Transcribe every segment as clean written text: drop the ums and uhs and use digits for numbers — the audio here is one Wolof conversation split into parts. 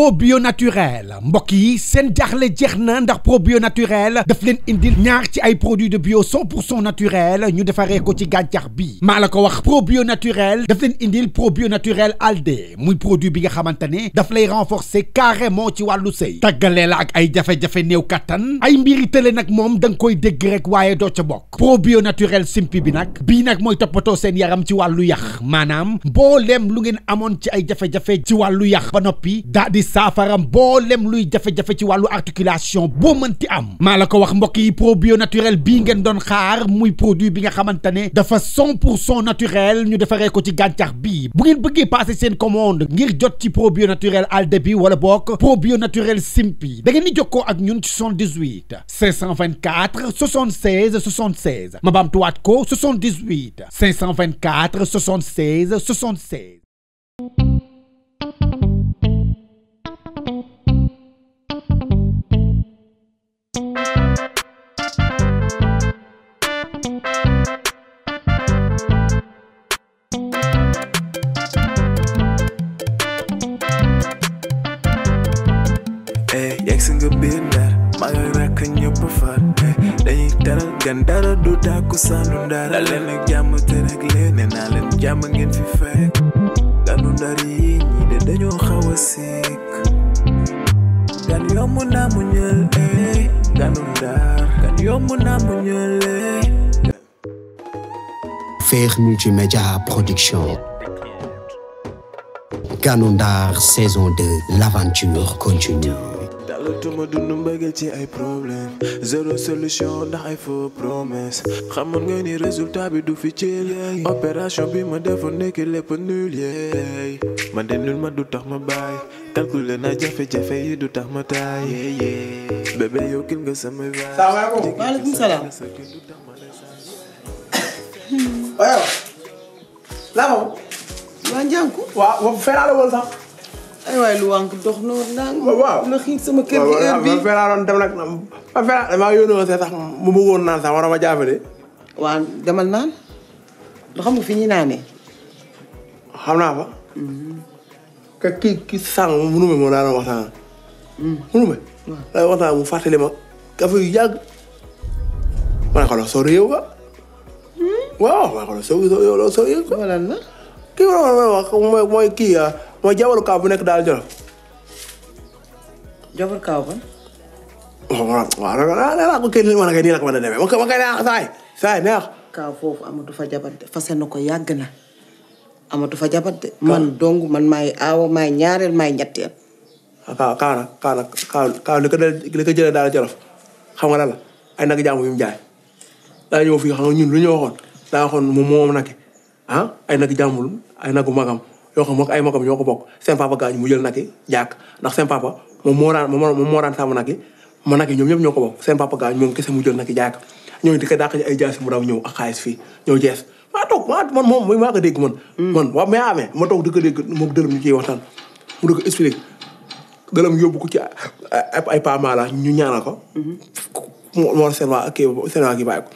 probio naturel mbokk yi seen jaaxle jeex na ndax probio naturel daf leen indil ñaar ci ay produits de bio 100% naturel ñu defaree ko ci gàncax bi maa la ko wax probio naturel daf leen indil probio naturel alde muy produit bi nga xamante ne daf lay renforcer carrément ci wàllu sëy tàggalee la ak ay jafe-jafe néew kattan ay mbiri tële nag moom da nga koy dégg rek waaye doo ca bokk probio naturel simpi bi nag bii nag mooy toppatoo seen yaram ci wàllu yax maanaam mbooleem lu ngeen amoon ci ay jafe-jafe ci wàllu yax ba noppi daa di saafaram mbooleem luy jafe-jafe ci wàllu articulation boo mënti am maa la ko wax mbokk yi probio naturel bii ngeen doon xaar muy produit bi nga xamante ne dafa 100% naturel ñu defaree ko ci gàncax bi bu ngeen bëggee passer seen commande ngir jot ci probio naturel alde bi wala bokk probio naturel simpi da ngeen di jokkoo ak ñun ci 78 524 76 76 ma baamtuwaat ko 78 524 76 76. Yegsi nga biir Ndar maa ngi rakk ñëpp far dañuy teral gan dara du tàkku saanu Ndar da leen ak jàmm te rek leen nee naa leen jàmm ngeen fi fekk ganu Ndar yi ñii de dañoo xaw a sikk gan yomb naa mu ñël ganu Ndar gan yomb naa mu ñël Fekh multimédia production Ganu Ndar saison 2 l'aventure continue. Tuma dund mbëggeel ci ay problème zéro solution ndax ay faux promesse xamoon nga ni résultat bi du fi ci opération bi ma defoon nekk lépp nul yeey man de nul ma du tax ma bàyyi calculer na jafe-jafe yi du tax ma taay bébé yow kil nga sama vaay. salaamaaleykum. maaleykum salaam. waaw. laa moom. waa Niankou. waaw fee naa la woon sax. ay waay lu wànq dox noonu naan. waaw la xiin sama kër gi heure bii. fee naa doon dem nag ma fee naa damaa yónnee woon sax mu bëggoon naan sax war a ma jaafe de. waaw demal naan. lu xam nga fi ñuy naanee. xam naa fa. ka kii sànq Manoumbé moo daan waxtaan. Manoumbé. waaw lay waxtaan mu fàttali ma kafe yu yàgg. ma ne ko la soo réew ka. waaw ma ne ko la soo réew ka. wala na. kii wax mooy kii mooy jabalu kaaw bu nekk daal Jolof. jabalu kaaw ba. waaw nee naa ko kii nii ma nii la ko mën a demee ma koy neex saay neex. kaaw foofu amatu fa jabat de fase na ko yàgg na amatu fa jabat de. man dong man maay aawa maay ñaareel maay ñetteel. kaaw li ko jëlee daal Jolof xam nga lan la ay nag jàmm yu mu jaay daa ñëw fii xam nga ñun lu ñu waxoon daa waxoon moom nag ay nag jàmbul ay nagu magam yoo xam ay magam ñoo ko bokk seen papa gaañu mu jël nag yi jàkk ndax seen papa moom moo daan sàmm nag yi ma nag yi ñoom ñëpp ñoo ko bokk seen papa gaañu moom kese mu jël nag yi jàkk ñooñu di ko dàq ci ay jaasi mu daw ñëw ak xaalis fii ñëw jees maa toog man moom maa ko dégg man waaw mais amee ma toog di ko dégg moom dërëm ñu ciy waxtaan mu di ko expliqué dërëm yóbbu ko ci ay pamala ñu ñaanal ko moo seen waa kii bàyyi ko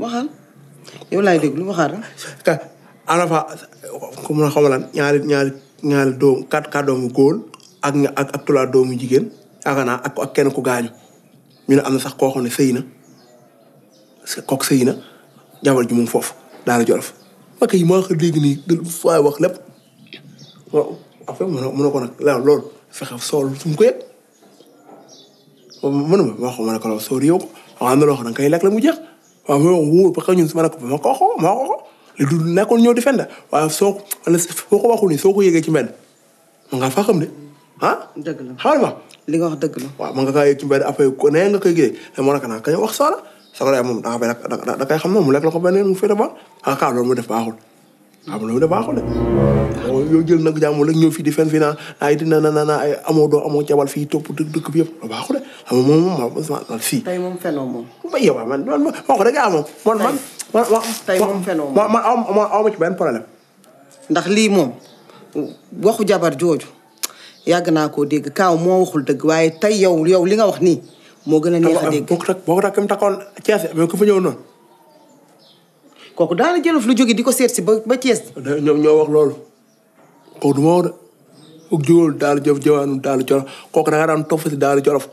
waxal yow laay déglu waxaat rek. ana fa comme na xamal lan ñaari doom quatre doomu góor ak trois doomu jigéen yaakaar naa ak kenn ku gaañu ñu ne am na sax koo xam ne sëy na kooku sëy na jabar ji moom foofu daal Jolof ma kay maa ko dégg nii waaye wax lépp waaw affaire mën na ko nag loolu fexe sool su mu ko yëg mënuma ma ne ko loolu soo réew ko xam na loo xam ne kay lekk la mu jeex waaw ma wóor parce que ñun ma ne ko ma ko xoo li du nekkoon ñëw di fen da waaye soo ko waxul ni soo ko yëgee ci mbedd ma nga fa xam ne dëgg la xamal ma li nga wax dëgg la waaw ma nga kaa yëg ci mbedd après ko nee nga koy gisee te moo naka naa kañ wax soola soxla moom da kay xam moom mu lekk la ko benn mu féete ba kaa loolu mu def baaxul loolu mu def baaxul de yow jël nag jàmm rek ñëw fii di fen fii naa ay dina na ay amoo doo amoo jabal fii topp dëkk bi yëpp baaxul de xam moom fii tey moom fenoo moom ba yow man moo ko dëgg moom man tey moom fenoo moom man aw ma ci benn problème ndax lii moom waxu jabar jooju yàgg naa koo dégg kaaw moo waxul dëgg waaye tey yow li nga wax nii moo gën a neex a dégg boo ko takk mu takkoon Thiès mais ko fa ñëw noonu kooku daal Jolof lu jóge di ko seet si ba Thiès. ñoom ñoo wax loolu kooku du ma wax de jógul daal jëf jëwaanu daal jolof kooku da nga daan topp si daal jolof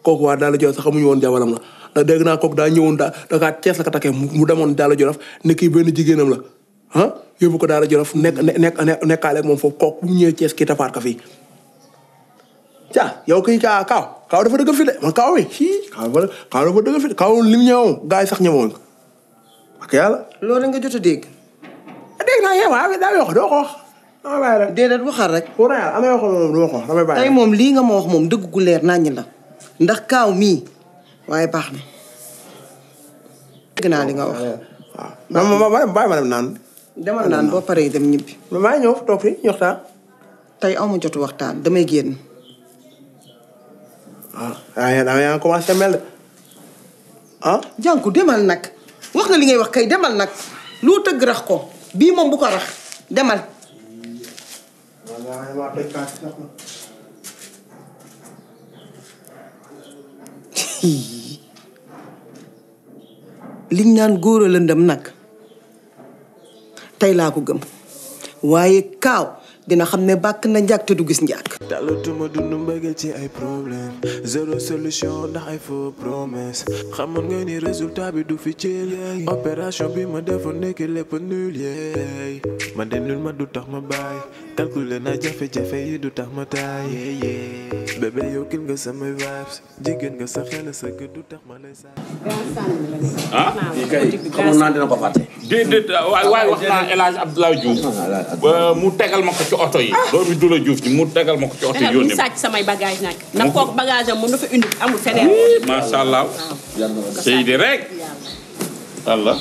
kooku waa daal jolof sax xamuñu woon jabaram la ndax dégg naa kooku daa ñëwoon da kaa Cees la ko takkee mu demoon daal jolof ne kii benn jigéenam la ah yóbbu ko daal jolof nekkaale ak moom foofu kooku bu mu ñëwee Cees kii tafaat ko fii yow kii kaaw dafa dëgg fi de man kaaw mi kaaw dafa dëgg fi de kaaw lim ñëwoon gars yi sax ñëwoon ko ak yàlla loolu nga jot a dégg dégg naa yow daa wax doo ko wax damay bàyyi rek déedéet waxal rek pour am na yoo xam moom du ma ko wax damay bàyyi tey moom lii nga ma wax moom dëgg gu leer naññ la ndax kaaw mii waaye baax na dégg naa li nga wax waaw bàyyi ma dem naan demal naan boo paree dem ñibbi maa ngi ñëw toog fi ñu waxtaan tey aw ma jotu waxtaan damay génn yaa ngi commencé mel de jànku demal nag wax nga li ngay wax kay demal nag lu tëgg rax ko bii moom bu ko rax demal liñ naan góor a lëndëm nag tey laa ko gëm waaye kaaw dina xam ne bàkk na njàkk te du gis njàkk talatuma dund mbëggeel ci ay problème zéro solution ndax ay faux promesse xamoon nga ni résultat bi du fi ceel yeey opération bi ma defoon nekk lépp nul yeey ma de nul ma du tax ma bàyyi calculer na jafe-jafe yi du tax ma taay yeey bébé yow kil nga samay vibes jigéen nga sa xel sa gën du tax ma lay saa xamoon naa dina ko fàtte déedéet waaye wax naa El Hadj Abdoulaye Diouf mu tegal ma ko ci oto yi loolu du la Diouf mu tegal ma ko ci oto yi yónnee mu sàcc samay bagage nag ndax kooku bagage am mun na fa indi amul feneen macha allah Seydi rek Allah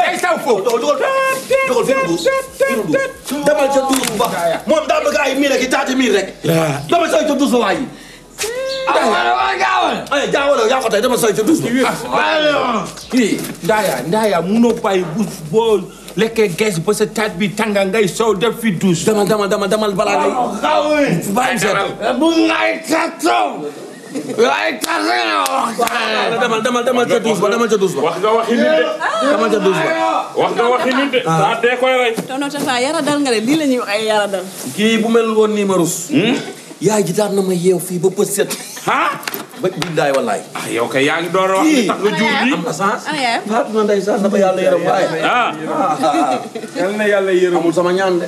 ay saw foofu dogal demal ca duus bu baax moom daa bëgg ay miir ak i taati miir rek demal sooy ca duus ba waayi ay jaawale yaa ko tey demal sooy ca duus ba kii ndaaya munoo bàyyi boo lekkee gees ba sa taat bi tànga ngay soow def fi duus demal balaa ngay bàyyi seet bu ngay tatoo ay demal ca duus ba demal ca duus ba wax nga waxi nit de demal ca duus ba wax nga waxi nit de daa dee koy rey tonton Tafa yara dal nga ne lii la ñuy wax ay yara dal kii bu mel woon nii ma rus yaay ji daan na ma yeew fii ba bët set ba billaay wallaay yow kay yaa ngi door a wax li tax nga jur bi am na sens faatu na ndeysaan na ko yàlla yërëm waaye yal na yàlla yërëm amul sama ñaan de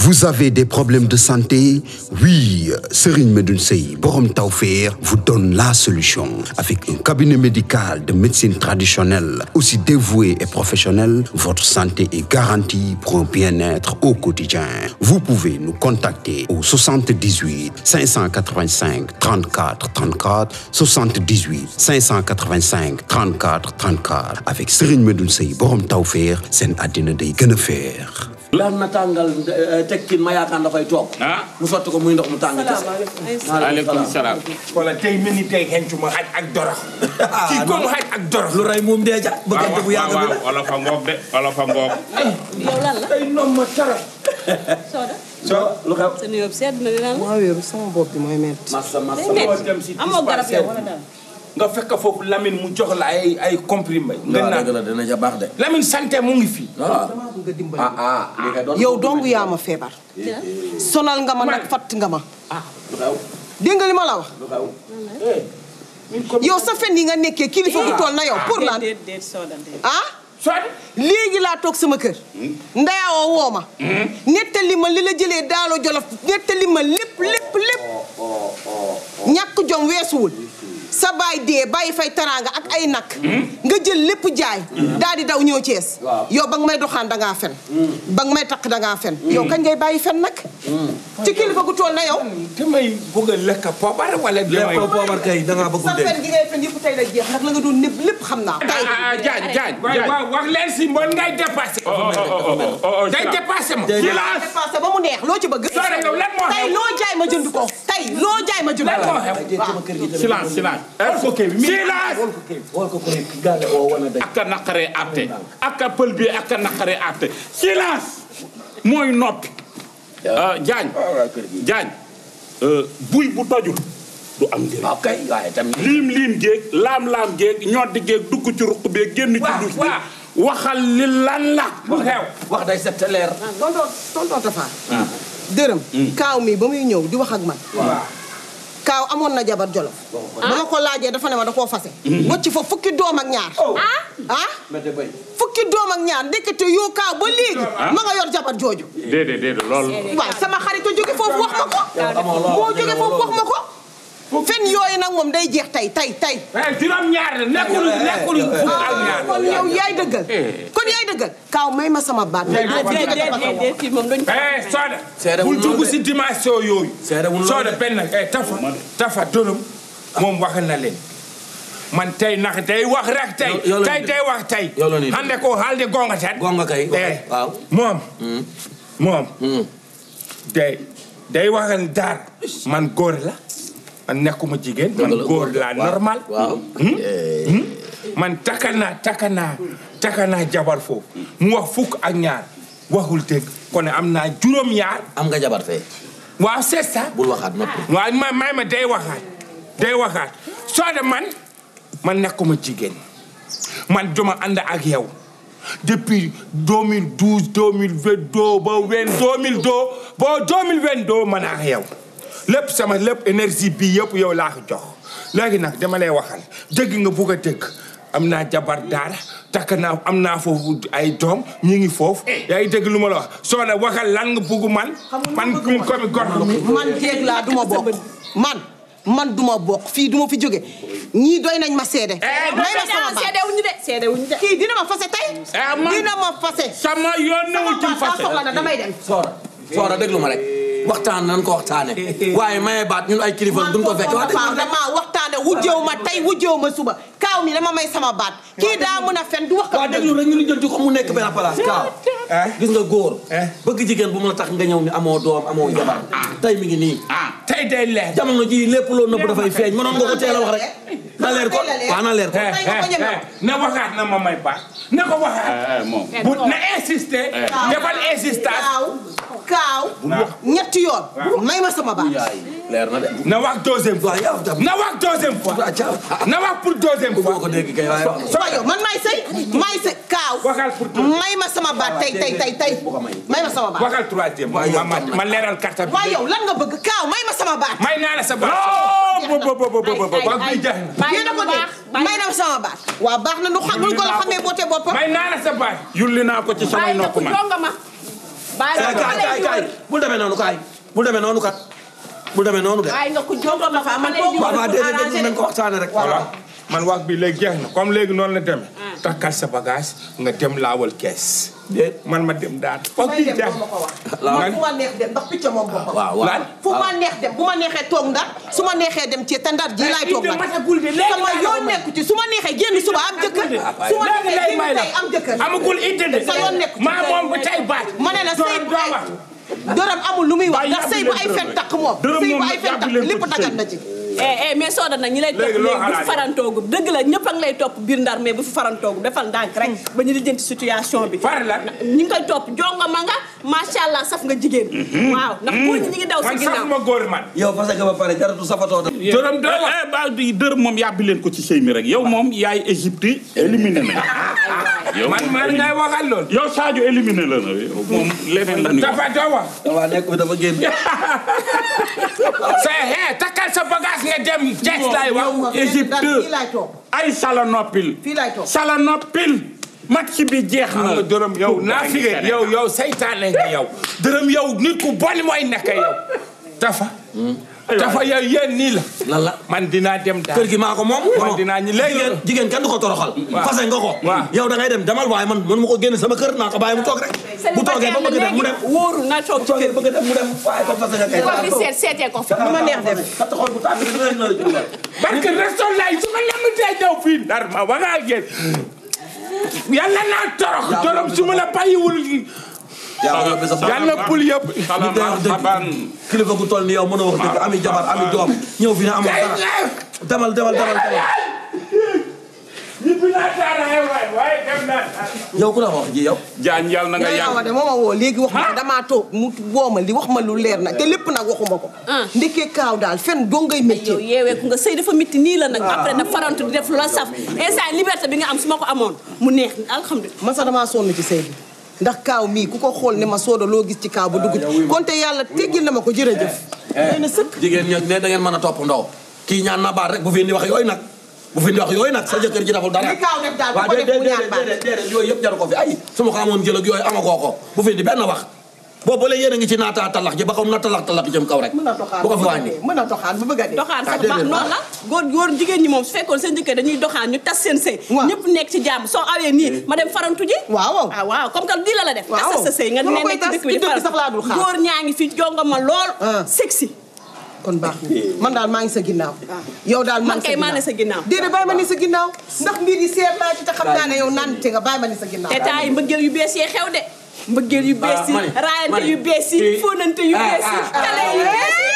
Vous avez des problèmes de santé? Oui, Serigne Medoune Sey, Borom Tawfekh vous donne la solution. Avec un cabinet médical de médecine traditionnelle, aussi dévoué et professionnel, votre santé est garantie pour un bien-être au quotidien. Vous pouvez nous contacter au 78 585 34 34, 78 585 34 34. Avec Serigne Medoune Sey, Borom Tawfekh, seen àddina day gën a feex. lan na tàngal tekkin ma yaakaar dafay toog. mu sotti ko muy ndox mu tàng. aleykum salaam. wala tey mel ni tey xencuma xaj ak dorox. kii comme xaj ak dorox. lu rey moom dee ja. bëggante bu yàgg bi la wala fa ngoog de wala fa ngoog. yow lan la. tey noom ma tara. Soda. lu xew. sa nuyoo sedd na dina la. maa wéeru sama bopp bi mooy metti massa amoo garab yow wala dara. nga fekk foofu Lamine mu jox la ay comprimé. nga naan la dina ja baax de. Lamine santé mu ngi fi. yow dong yaa ma feebar sonal nga ma nag fatt nga ma dégg nga li ma la wax yow sa fen yi nga nekkee kilifa bu toll na yow pour lan léegi laa toog sama kër ndeyawoo woo ma nettali ma li la jëlee daalo jolof nettali ma lépp ñàkk jom weesuwul sa baay dee bàyyi fay taraanga ak ay nag nga jël lépp jaay daal di daw ñëw Cees yow ba nga may doxaan dangaa fen ba nga may takk dangaa fen yow kañ ngay bàyyi fen nag ci kilifa gu tool na yow damay bëgg a lekk poobar wala damay poobar kay dangaa bëgg sa fen gi ngay fen yëpp tey la jeex ndax la nga doon népp lépp xam naa Jaañ waaw wax leen si mbon ngay dépassé day dépassé ma dépassé ba mu neex loo ci bëgg yow lan moo tey loo jaay ma jënd ko tey loo jaay ma jënd ko silence ak a naqaree àtte ak a pël bi ak a naqaree àtte silence mooy noppi Jaañ buy bu tojul du am njëriñ. waaw kay waaye tamit. liim géeg laam géeg ñoddi géeg dugg ci ruq beeg génn ci duus bi waxal li lan la bu xew wax day set leer tonton Tafa dërëm kaaw mi ba muy ñëw di wax ak man kaaw amoon na jabar Jolof ba ma ko laajee dafa ne ma da koo fase wacc fa fukki doom ak ñaar fukki doom ak ñaar ndekete yoo kaaw ba léegi ma nga yor jabar jooju déedéet loolu waaw sama xarit a jóge foofu wax ma ko boo jóge foofu wax ma ko fen yooyu nag moom day jeex tey juróom ñaar la nekkul fukk ak ñaar kon yow yaay dëggal kaaw may ma sama baat Soda bul dugg si dimension yooyu Soda benn tafa dërëm moom wax na leen man tey nax day wax rek tey hande ko haalde gonga tan gonga kay waaw moom day waxal Ndar man góor la man nekkuma jigéen man góor la normal man takkanaa jabar foofu mu wax fukk ak ñaar waxul dëgg kon am naa juróom ñaar am nga jabar fee waaw c'est ça bul waxaat noppi waaw may ma day waxaat Soda man nekkuma jigéen man duma ànd ak yow depuis 2012 2022 ba 2022 man ak yow lépp sama lépp énergie bi yëpp yow laa ko jox léegi nag dama lay waxal dëgg nga bugg a dëgg am naa jabar daara takk naa am naa foofu ay doom ñu ngi foofu yaa ngi dëgg lu ma la wax Soda waxal lan nga bugg man comme gor man jéeg laa duma bokk man duma bokk fii duma fi jóge ñii doy nañ ma seede may ma sama baat seedewuñu de kii dina ma fase tey dina ma fase sama yoon newul ci fase soxla na damay dem Soda déglu ma rek waxtaan nan ko waxtaane waaye maye baat ñun ay kilifa duñ ko fekk dama waxtaane wujjeew ma tey wujjeew ma suba kaaw mi dama may sama baat kii daa mën a fen du wax waaw déglu rek ñu li jël ko mu nekk benn place kaaw gis nga góor bëgg jigéen bu mu la tax nga ñëw ni amoo doom amoo jabar tey mi ngi nii tey day leer jamono ji lépp loo nëbb dafay feeñ mënoon nga ko teel a wax rek na leer ko waaw na leer ko na waxaat na ma may baat na ko waxaat bu na insister defal insistance kaaw ñetti yoon may ma sama baat leer na de na wax deuxième fois na wax deuxième fois na wax pour deuxième fois ko dégg kay waaye waaw yow man may sëy kaaw may ma sama baat tey may ma sama baat waxal troisième ma leeral carte bi waaw yow lan nga bëgg kaaw may ma sama baat may naa la sa baat may na sama baat waaw baax na nu xamul ko la xamee boote boppam may naa la sa baat yulli naa ko ci samay nopp man kaay bul demee noonu kaay bul demee noonu kat bul demee noonu de. waaye nga ko jongo ma fa man waaw déedéet nañ ko waxtaane rek. voilà man wax bi léegi jeex na comme léegi noonu la demee. takkal sa bagage nga dem laawal kees. man ma dem daal. wax bi jeex man fu ma neex dem ndax picc moom boppam. waaw fu ma neex dem bu ma neexee toog Ndar su ma neexee dem ci te Ndar ji laay toog nag. sama yoon nekku ci su ma neexee génn suba am jëkkër. su ma neexee génn tey am jëkkër. amagul itte de. sa yoon nekku ci maa moom ba tey baat. ma ne la sëy bu ay dërëm amul lu muy wax ndax sëy bu ay fen takk moom. sëy bu ay fen takk lépp dagat na ci. mais Soda nag ñi lay topp léegi bu fi farantoogu dëgg la ñëpp a ngi lay topp biir Ndar mais bu fi farantoogu defal ndànk rek ba ñu lijjanti situation bi far la ñi ngi koy topp jonga ma nga macha allah saf nga jigéen waaw ndax góor ñi ngi daw si ginnaaw man saf ma góor man yow parce que ba pare jaratu safatoo da dërëm ba di dërëm moom yàbbi leen ko ci sëy mi rek yow moom yaay Égypte éliminé na man ngay waxal lool yow Sadio éliminé la na yow moom leneen la ñu dafa dawa nekk dafa génn c'est takkal sa bagage nga dem Cees laay wax Égypte ay salanopil match bi jeex na dërëm yow naa fi yow saytaane nga yow dërëm yow nit ku bon mooy nekk yow dafa yow yéen nii la lan la man dinaa dem daal kër gi maa ko moom man dinaa ñu léegi jigéen kenn du ko toroxal fase nga ko yow da ngay dem demal waaye man ma ko génne sama kër naa ko bàyyi mu toog rek bu toogee ba bëgg dem mu dem wóoru na toog ci kër bëgg dem mu dem waaye ko fase nga kay ko fi seetee ko fi lu ma neex dem kat xool bu tàmm dinañ la jugal parce que restaurant lay su ma lam tey ñëw fii Ndar ma waga ngeen yàlla naa torox dërëm su ma la bàyyiwul yàlla pul yëpp kilifa gu toll ni yow mën a wax dëgg ami jabar ami doom ñëw fi na amoon dara demal yow ku la wax ji yow. Jaan yàlla na nga yàgg. de mooma woo léegi wax ma ko damaa toog mu woo ma li wax ma lu leer na te lépp nag waxuma ko. ndekee kaaw daal fen doo ngay métti. yow yeewee ku nga sëy dafa métti nii la nag. après nag farantu di def lu la saf. instant liberté bi nga am su ma ko amoon mu neex alhamdulilah. man sax damaa sonn ci sëy bi ndax kaaw mii ku ko xool ne ma sooda loo gis ci kaaw ba dugg ci konte yàlla teggil na ma ko jërëjëf. na sëkk jigéen ñi ne da ngeen mën a topp ndaw kii ñaan na baat rek bu fi indi wax yooyu nag bu fi indi wax yooyu nag sa jëkkër ji deful dara. li kaaw def daal bu ko def mu ñaan baat déedéet yooyu yëpp jaru ko fi ay su ma ko amoon jël ak yooyu amagoo ko bu fi indi benn wax boobu la yéen a ngi ci naata talax ji ba xam na talax jëm kaw rek. mën a toxaan bu ko fi wàññi mën a toxaan bu bëgg a dee. doxaan sax baax noonu la góor jigéen ñi moom su fekkoon seen jëkkër dañuy doxaan ñu tas seen sëy ñëpp nekk ci jàmm soo awee nii ma dem farantu ji waaw comme que lii la def tas sa sëy nga ne nekk ci dëkk bi di farantu góor ñaa ngi fi jonga ma lool sexy kon baax man daal maa ngi sa ginnaaw yow daal man kay maa ne sa ginnaaw déedéet bàyyi ma ni sa ginnaaw ndax mbir yi seet naa ci te xam naa ne yow naan te nga bàyyi ma ni sa ginnaaw te temps yi mbëggeel yu bees yee xew de mbëggeel yu bees yi raayante yu bees yi fóonante yu bees yi tale yu bees yi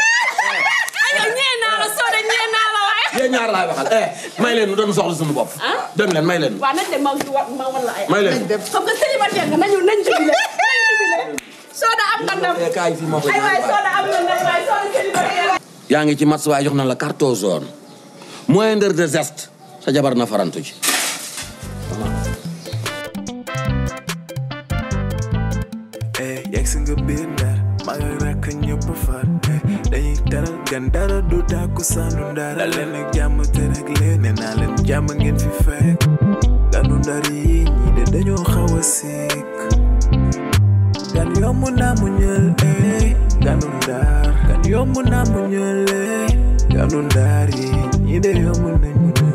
ayo ñee naa la soo de ñee naa la waaye yéen ñaar laay waxal may leen nu doon soxla suñu bopp dem leen may leen waaw nañ dem ma wala ay may leen xam nga célibataire nga nañ jubile sooda am nga ndam ay waay sooda am nga ndam waay sooda célibataire yaa ngi ci match waaye jox na la carton jaune moindre de geste sa jabar na farantu ci yegg si nga biir Ndar maa ngi rekk ñëpp far dañuy teral gan dara du tàkku sandu Ndar la leen ak jàmm te rek leen nee naa leen jàmm ngeen fi fekk ganu Ndar yi ñii de dañoo xaw a sikk gan yomb naa mu ñël ganu Ndar gan yomb naa mu ñël ganu Ndar yi ñii de yomb nañ mu ñël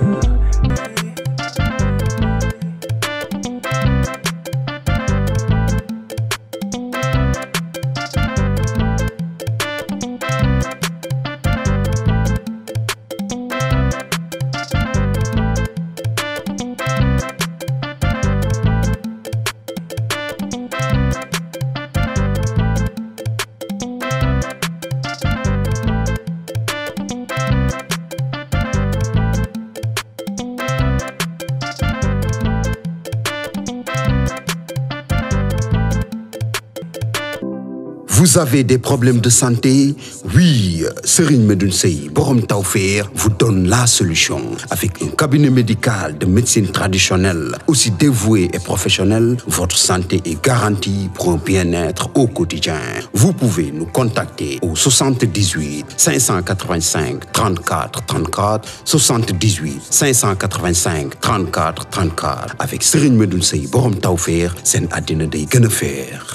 Vous avez des problèmes de santé? Oui, Serigne Medoune Sey, borom Tawfekh, vous donne la solution. Avec un cabinet médical de médecine traditionnelle, aussi dévoué et professionnel, votre santé est garantie pour un bien-être au quotidien. Vous pouvez nous contacter au 78 585 34 34, 78 585 34 34. Avec Serigne Medoune Sey, borom Tawfekh, seen àddina day gën a feex.